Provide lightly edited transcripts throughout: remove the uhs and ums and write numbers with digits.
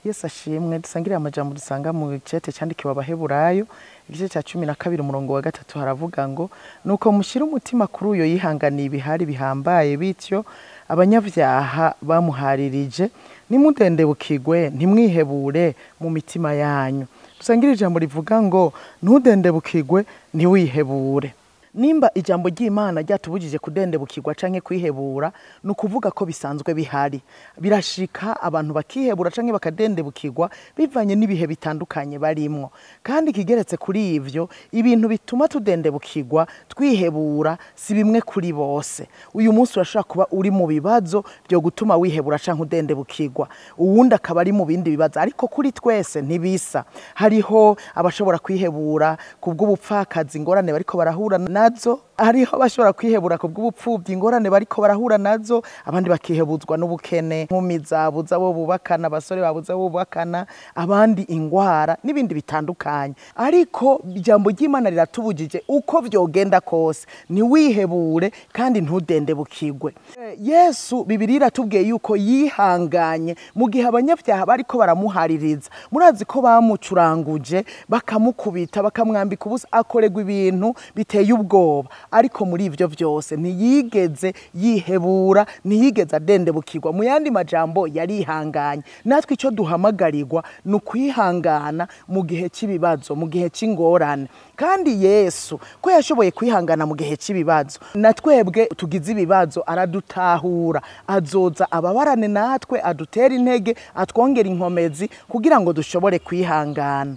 Yesu ashimwe. Dusangire amajambo dusanga mu cete cyandikiwe Abaheburayo igice cya 12 umurongo wa 3, haravuga ngo: nuko mushyira umutima kuri uyo yihanganiye ibihari bihambaye bityo abanyabyaha bamuharirije, nimudendebukirwe ntimwihebure mu mitima yanyu. Dusangire ijambo rivuga ngo: ntudendebukirwe ntiwihebure. Nimba ijambo ry'Imana ryatubujije kudendebukirwa canke kwihebura, ni ukuvuga ko bisanzwe bihari. Birashika abantu bakihebura canke bakadendebukirwa bivanye n'ibihe bitandukanye barimwo. Kandi ikigeretse kuri ivyo, ibintu bituma tudendebukirwa twihebura si bimwe kuri bose. Uyu munsi urashobora kuba uri mu bibazo byo gutuma wihebura canke udendebukirwa, uwundi akaba ari mu bindi bibazo, ariko kuri twese ntibisa. Hariho abashobora kwihebura kubw'ubupfakazi, ingorane bariko barahura nazo, hariho bashobora kwihebura ku bw'ubupfubyi, ingorane bariko barahura nazo, abandi bakihebuzwa n'ubukene, inkumi zabuze abo bubakana, abasore babuze abo bubakana, abandi ingwara n'ibindi bitandukanye. Ariko ijambo ry'Imana riratubujije uko vyogenda kose ntiwihebure kandi ntudendebukirwe. Yesu Bibiliya iratubwiye yuko yihanganye mu gihe abanyabyaha bariko baramuhaririza. Murazi ko bamucuranguje, bakamukubita, bakamwambika ubusa, akorerwa ibintu biteye ubwoba. Ariko muri ivyo vyose ntiyigeze yihebura, ntiyigeze adendebukirwa. Mu yandi majambo yarihanganye. Natwe ico duhamagarirwa ni ukwihangana mu gihe cy'ibibazo, mu gihe cy'ingorane. Kandi Yesu ko yashoboye kwihangana mu gihe cy'ibibazo, na twebwe tugize ibibazo aradutahura, azoza ababarane natwe, adutera intege, atwongera inkomezi kugira ngo dushobore kwihangana.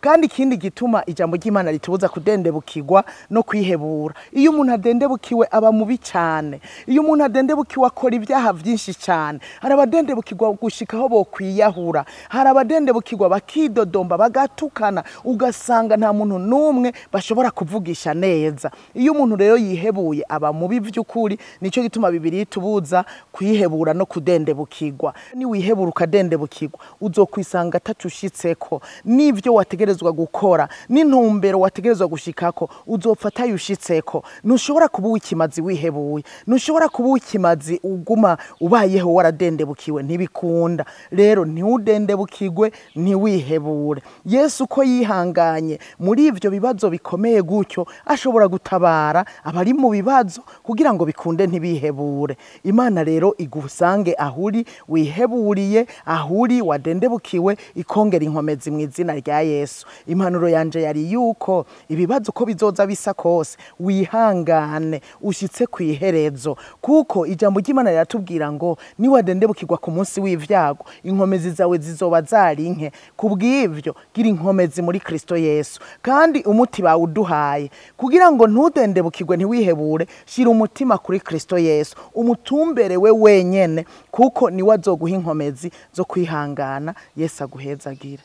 Kandi ikindi gituma ijambo ry'Imana ritubuza kudendebukirwa no kwihebura, iyo umuntu adendebukiwe aba mubi cyane. Iyo umuntu adendebukiwe akora ibyaha byinshi cyane. Hari abadendebukirwa gushikaho bokwiyahura, hari abadendebukirwa bakidodomba, bagatukana, ugasanga nta muntu n'umwe bashobora kuvugisha neza. Iyo umuntu rero yihebuye aba mubi by'ukuri. Nico gituma Bibiliya itubuza kwihebura no kudendebukirwa. Ni wihebura ukadendebukirwa, uzokwisanga atacushitseko n'ivyo wategerezwa gukora n'intumbero wategerezwa gushikako, uzopfa atayushitseko. Ntushobora kuba uw'ikimazi wihebuye, ntushobora kuba uw'ikimazi uguma ubayeho waradendebukiwe, ntibikunda. Rero ntiwudendebukirwe, ntiwihebure. Yesu ko yihanganye muri ivyo bibazo bikomeye gutyo, ashobora gutabara abari mu bibazo kugira ngo bikunde ntibihebure. Imana rero igusange ahuri wiheburiye, ahuri wadendebukiwe, ikongera inkomezi mu izina rya Yesu. Impanuro yanje yari yuko ibibazo uko bizoza bisa kose wihangane ushitse kw'iherezo, kuko ijambo ry'Imana riratubwira ngo niwadendebukirwa ku munsi w'ivyago inkomezi zawe zizoba zari nke. Kubw'ivyo gira inkomezi muri Kristo Yesu. Kandi umuti bawuduhaye kugira ngo ntudendebukirwe ntiwihebure, shira umutima kuri Kristo Yesu, umutumbere we wenyene, kuko niwe azoguha inkomezi zo kwihangana. Yesu aguhezagire.